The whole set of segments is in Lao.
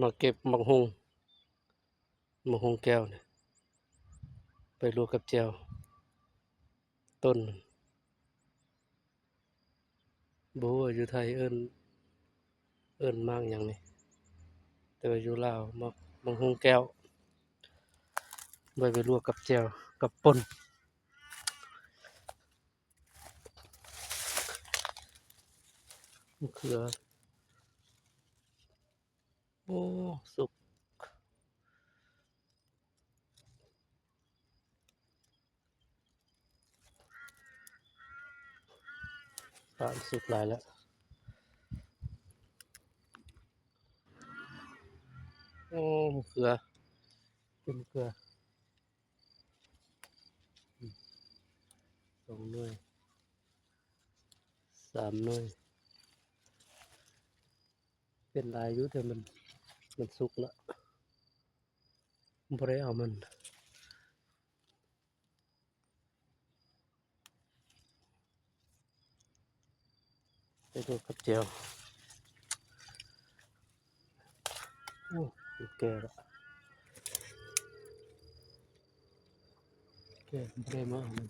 ມາເກັບໝາກຫຸ່ງ ໝາກຫຸ່ງແກ້ວນີ້ ໄປລວກກັບແຈ່ວ ຕົ້ນ ບໍ່ຮູ້ວ່າຢູ່ໄທເອີ້ນ ເອີ້ນໝາກຫຍັງນີ້ ແຕ່ວ່າຢູ່ລາວໝາກ ໝາກຫຸ່ງແກ້ວ ໄວ້ໄປລວກກັບແຈ່ວ ກັບປົ່ນ ມະເຂືອ ໂອ້ ສຸກ ປານສຸກຫຼາຍແລ້ວ ໂອ້ ມະເຂືອ ເປັນເຂືອ ສອງໜ່ວຍ ສາມໜ່ວຍ ເປັນຫຼາຍຢູ່ ແຕ່ມັນ ມັນສຸກລະ ບໍ່ໄດ້ເອົາມັນ ໄປລວກກັບແຈ່ວ ໂອ້ ແກ່ລະ ແກ່ ບໍ່ໄດ້ມາເອົາມັນ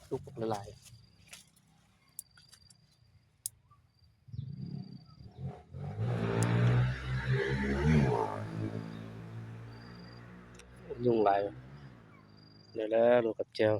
ສຸກຫຼາຍໆ ຍຸງຫຼາຍ ໄດ້ແລ້ວ ລວກກັບແຈ່ວ.